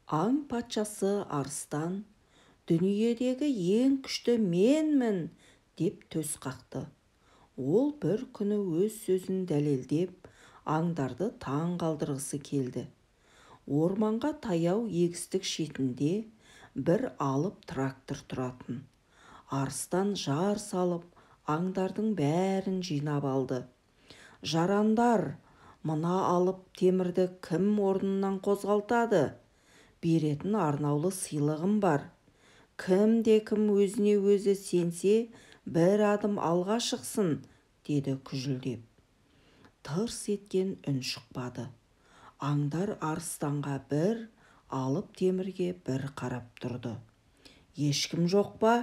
Аң патшасы арыстан дүниедегі ең күшті менмін деп төс қақты. Ол бір күні өз сөзін дәлелдеп, аңдарды таң қалдырғысы келді. Орманға таяу егістік шетінде бір алып трактор тұратын. Арыстан жар салып, аңдардың бәрін жинап алды. Жарандар, мына алып темірді кім орнынан қозғалтады? Беретін арнаулы сыйлығым бар. Кімде-кім өзіне өзі сенсе, бір адым алға шықсын, деді күжілдеп. Тырс еткен үн шықпады. Аңдар арыстанға бір, алып темірге бір қарап тұрды. Ешкім жоқ па?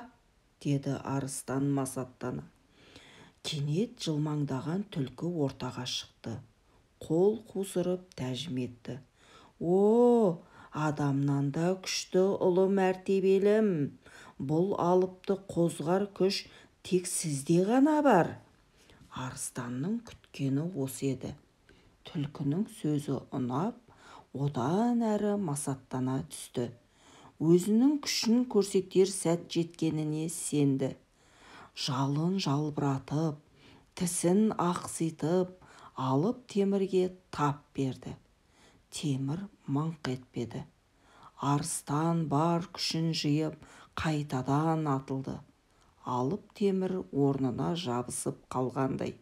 Деді арыстан масаттана. Кенет жылмаңдаған түлкі ортаға шықты. Қол қусырып тәжім етті. О, адамнан да күшті ұлы мәртебелім, бұл алыпты қозғар күш тек сізде ғана бар. Арыстанның күткені осы еді. Түлкінің сөзі ұнап, одан әрі масаттана түсті. Өзінің күшін көрсетер сәт жеткеніне сенді. Жалын жалбыратып, тісін ақситып, алып темірге тап берді. Темір мыңқ етпеді. Арыстан бар күшін жиып, қайтадан атылды. Алып темір орнына жабысып қалғандай.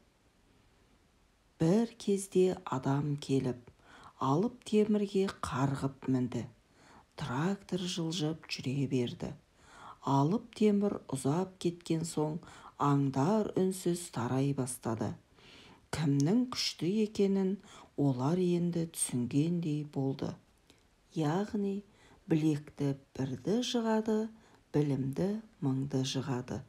Бір кезде адам келіп, алып темірге қарғып мінді. Трактор жылжып жүре берді. Алып темір ұзап кеткен соң, аңдар үнсіз тарай бастады. Кімнің күшті екенін олар енді түсінгендей болды. Яғни, білекті бірді жығады, білімді мыңды жығады.